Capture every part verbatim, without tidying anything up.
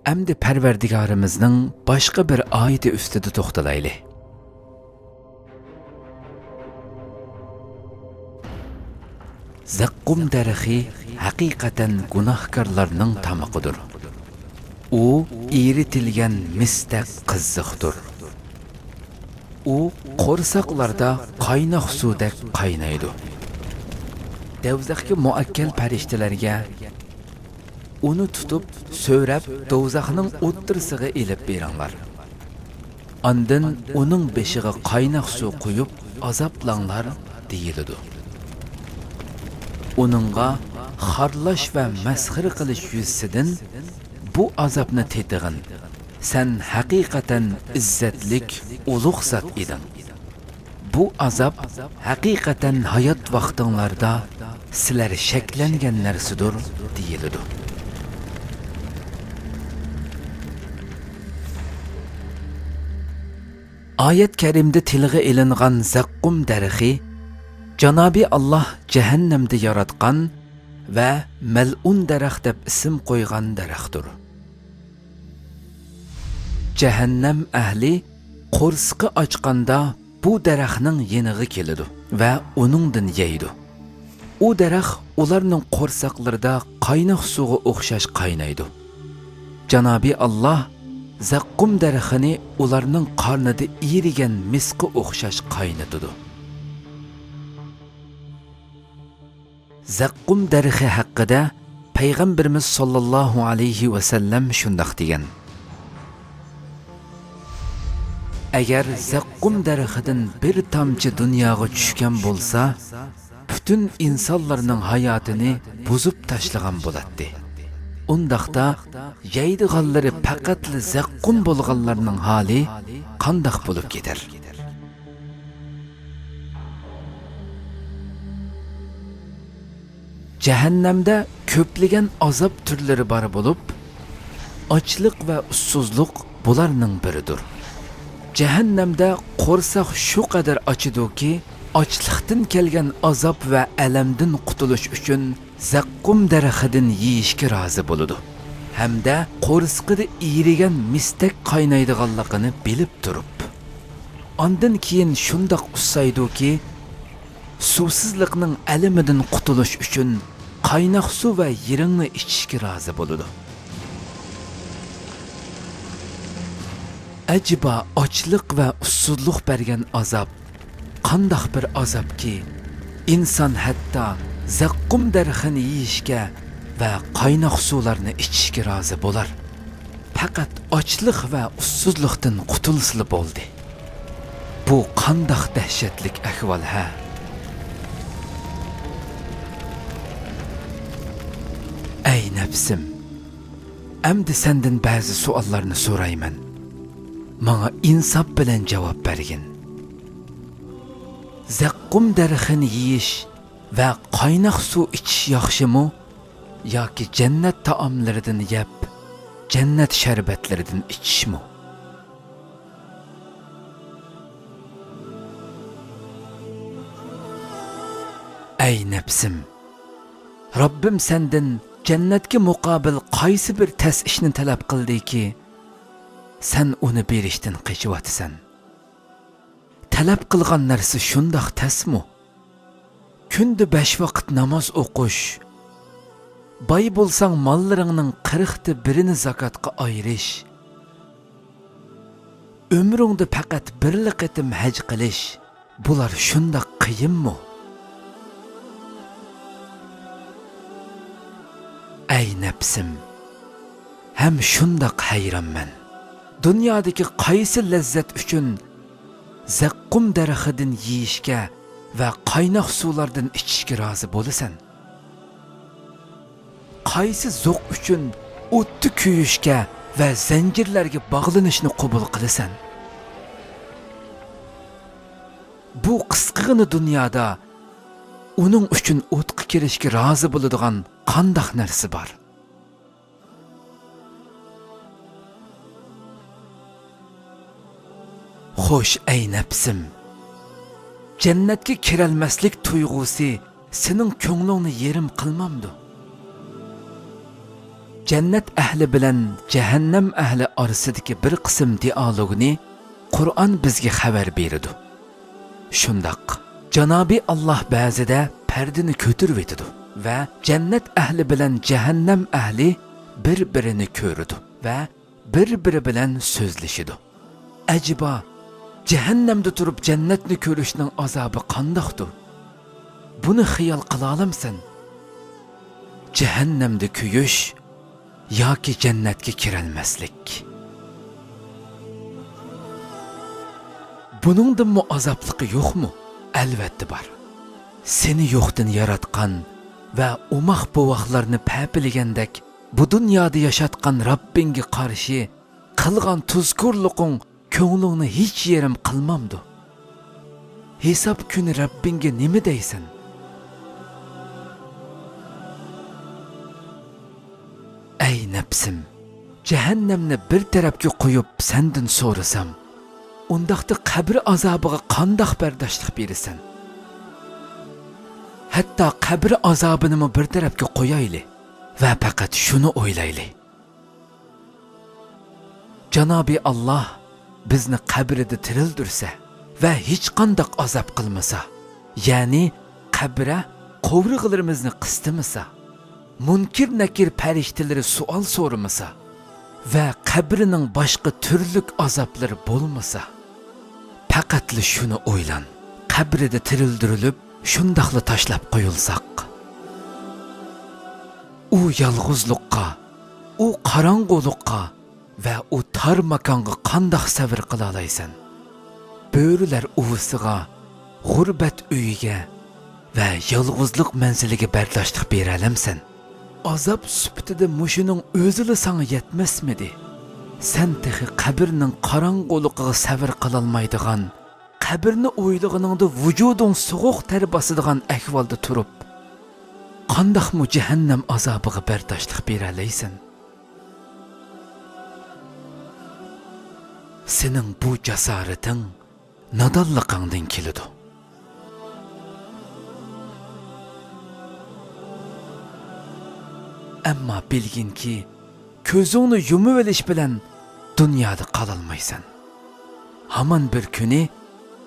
ئەمدى پەرۋەردىگارىمىزنىڭ باشقا بىر ئايىتى ئۈستىدە توختىلايلى. زەققۇم دەرىخى ھەقىقەتەن گۇناھكارلارنىڭ تامىقىدۇر. ئۇ ئېرىتىلگەن مىستەك قىزىقتۇر. ئۇ قورساقلاردا قايناق سۇدەك قاينايدۇ. دەۋزەخكە مۇئەككەل پەرىشتىلەرگە، ئۇنى تۇتۇپ، سۆرەپ، دوزاخنىڭ ئوتتۇرىسىغا ئېلىپ بېرىڭلار. ئاندىن ئۇنىڭ بېشىغا قايناق سۇ قۇيۇپ، ئازابلاڭلار، دېيىلىدۇ. ئۇنىڭغا خارلاش ۋە مەسخىرە قىلىش يۈزىسىدىن، بۇ ئازابنى تېتىغىن، سەن ھەقىقەتەن ئىززەتلىك، ئۇلۇغ زات ئىدىڭ. بۇ ئازاب ھەقىقەتەن ھايات ۋاقتىڭلاردا سىلەر شەكلەنگەن نەرسىدۇر، دېيىلىدۇ. ئايەت كەرىمدە تىلغا ئېلىنغان زەققۇم دەرىخى جانابى ئاللاھ جەھەننەمدە ياراتقان ۋە مەلئۇن دەرەخ دەپ ئىسىم قويغان دەرەختۇر. جەھەننەم ئەھلى قورسىقى ئاچقاندا بۇ دەرەخنىڭ يېنىغا كېلىدۇ ۋە ئۇنىڭدىن يەيدۇ. ئۇ دەرەخ ئۇلارنىڭ قورساقلىرىدا قايناق سۇغا ئوخشاش قاينايدۇ. جانابى ئاللاھ زەققۇم دەرىخىنى ئۇلارنىڭ قارنىدا ئېرىگەن مىسقا ئوخشاش قاينىتىدۇ. زەققۇم دەرىخى ھەققىدە پەيغەمبىرىمىز ساللاللاھۇ ئەلەيھى ۋەسەللەم شۇنداق دېگەن: ئەگەر زەققۇم دەرىخىدىن بىر تامچە دۇنياغا چۈشكەن بولسا، پۈتۈن ئىنسانلارنىڭ ھاياتىنى بۇزۇپ تاشلىغان بولاتتى. ئۇنداقتا، يەيدىغانلىرى پەقەتلا زەققۇم بولغانلارنىڭ ھالى قانداق بولۇپ كېتەر؟ جەھەننەمدە كۆپلىگەن ئازاب تۈرلىرى بار بولۇپ، ئاچلىق ۋە ئۇسسۇزلۇق بۇلارنىڭ بىرىدۇر. جەھەننەمدە قورساق شۇ قەدەر ئاچىدۇكى، ئاچلىقتىن كەلگەن ئازاب ۋە ئەلەمدىن قۇتۇلۇش ئۈچۈن زەققۇم دەرىخىدىن يېيىشكە رازى بولىدۇ ھەمدە قورسىقىدا ئېرىگەن مىستەك قاينايدىغانلىقىنى بىلىپ تۇرۇپ. ئاندىن كېيىن شۇنداق ئۇسسايدۇكى، سۇسىزلىقنىڭ ئەلىمىدىن قۇتۇلۇش ئۈچۈن قايناق سۇ ۋە يىرىڭنى ئىچىشكە رازى بولىدۇ. ئەجەبا ئاچلىق ۋە ئۇسسۇزلۇق بەرگەن ئازاب قانداق بىر ئازابكى، ئىنسان ھەتتا زەققۇم دەرىخىنى يېيىشكە ۋە قايناق سۇلارنى ئىچىشكە رازى بولار. پەقەت ئاچلىق ۋە ئۇسسۇزلۇقتىن قۇتۇلسىلا بولدى. بۇ قانداق دەھشەتلىك ئەھۋال ھە؟ ئەي نەپسىم! ئەمدى سەندىن بەزى سوئاللارنى سورايمەن. ماڭا ئىنساپ بىلەن جاۋاب بەرگىن. زەققۇم دەرىخىنى يېيىش ۋە قايناق سۇ ئىچىش ياخشىمۇ؟ ياكى جەننەت تائاملىرىدىن يەپ، جەننەت شەربەتلىرىدىن ئىچىشمۇ؟ ئەي نەپسىم! رەببىم سەندىن جەننەتكە مۇقابىل قايسى بىر تەس ئىشنى تەلەپ قىلدىكى، سەن ئۇنى بېرىشتىن قېچىۋاتىسەن؟ تەلەپ قىلغان نەرسە شۇنداق تەسمۇ؟ كۈندە بەش ۋاقىت ناماز ئوقۇش، باي بولساڭ ماللىرىڭنىڭ قىرىقتا بىرىنى زاكاتقا ئايرىش، ئۆمرۈڭدە پەقەت بىرلا قېتىم ھەج قىلىش، بۇلار شۇنداق قىيىنمۇ؟ ئەي نەپسىم! ھەم شۇنداق ھەيرانمەن. دۇنيادىكى قايسى لەززەت ئۈچۈن زەققۇم دەرىخىدىن يېيىشكە ۋە قايناق سۇلاردىن ئىچىشكە رازى بولىسەن؟ قايسى زوق ئۈچۈن ئوتتا كۆيۈشكە ۋە زەنجىرلەرگە باغلىنىشنى قوبۇل قىلىسەن؟ بۇ قىسقىغىنە دۇنيادا ئۇنىڭ ئۈچۈن ئوتقا كىرىشكە رازى بولىدىغان قانداق نەرسە بار؟ خوش، ئەي نەپسىم! جەننەتكە كىرەلمەسلىك تۇيغۇسى سېنىڭ كۆڭلۈڭنى يېرىم قىلمامدۇ؟ جەننەت ئەھلى بىلەن جەھەننەم ئەھلى ئارىسىدىكى بىر قىسىم دىئالوگنى قۇرئان بىزگە خەۋەر بېرىدۇ. شۇنداق، جانابى ئاللاھ بەزىدە پەردىنى كۆتۈرۈۋېتىدۇ ۋە جەننەت ئەھلى بىلەن جەھەننەم ئەھلى بىر-بىرىنى كۆرىدۇ ۋە بىر-بىرى بىلەن سۆزلىشىدۇ. ئەجەبا، جەھەننەمدە تۇرۇپ جەننەتنى كۆرۈشنىڭ ئازابى قانداقتۇ؟ بۇنى خىيال قىلالامسەن؟ جەھەننەمدە كۆيۈش ياكى جەننەتكە كىرەلمەسلىك. بۇنىڭدىنمۇ ئازابلىقى يوقمۇ؟ ئەلۋەتتە بار. سېنى يوقتىن ياراتقان ۋە ئوماق بوۋاقلارنى پەپىلىگەندەك بۇ دۇنيادا ياشاتقان رەببىڭگە قارشى قىلغان تۇزكورلۇقۇڭ كۆڭلۈڭنى ھېچ يېرىم قىلمامدۇ؟ ھېساب كۈنى رەببىڭگە نېمە دەيسەن؟ ئەي نەپسىم، جەھەننەمنى بىر تەرەپكە قويۇپ سەندىن سورىسام، ئۇنداقتا قەبرە ئازابىغا قانداق بەرداشلىق بېرىسەن؟ ھەتتا قەبرە ئازابىنىمۇ بىر تەرەپكە قويايلى ۋە پەقەت شۇنى ئويلايلى. جانابى ئاللاھ بىزنى قەبرىدە تىرىلدۈرسە ۋە ھېچقانداق ئازاب قىلمىسا، يەنى قەبرە قوۋۇرغىلىرىمىزنى قىستىمىسا، مۇنكىر نەكىر پەرىشتىلىرى سوئال سورىمىسا ۋە قەبرىنىڭ باشقا تۈرلۈك ئازابلىرى بولمىسا، پەقەتلا شۇنى ئويلان، قەبرىدە تىرىلدۈرۈلۈپ شۇنداقلا تاشلاپ قويۇلساق. ئۇ يالغۇزلۇققا، ئۇ قاراڭغۇلۇققا ۋە ئۇ تار ماكانغا قانداق سەۋر قىلالايسەن؟ بۆرىلەر ئۇۋىسىغا، غۇربەت ئۆيىگە ۋە يالغۇزلۇق مەنزىلىگە بەرداشلىق بېرەلەمسەن؟ ئازاب سۈپىتىدە مۇشۇنىڭ ئۆزىلا ساڭا يەتمەسمىدى؟ سەن تېخى قەبرىنىڭ قاراڭغۇلۇقىغا سەۋر قىلالمايدىغان، قەبرىنى ئويلىغىنىڭدا ۋۇجۇدۇڭ سوغۇق تەر باسىدىغان ئەھۋالدا تۇرۇپ، قانداقمۇ جەھەننەم ئازابىغا بەرداشلىق بېرەلەيسەن؟ سېنىڭ بۇ جاسارىتىڭ نادانلىقىڭدىن كېلىدۇ. ئەمما بىلگىنكى، كۆزۈڭنى يۇمۇۋېلىش بىلەن دۇنيادا قالالمايسەن. ھامان بىر كۈنى،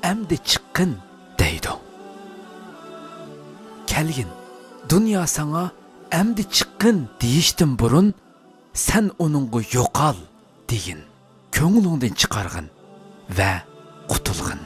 «ئەمدى چىققىن» دەيدۇ. كەلگىن، دۇنيا ساڭا «ئەمدى چىققىن» دېيىشتىن بۇرۇن، سەن ئۇنىڭغا «يوقال» دېگىن، كۆڭلۈڭدىن چىقارغىن ۋە قۇتۇلغىن.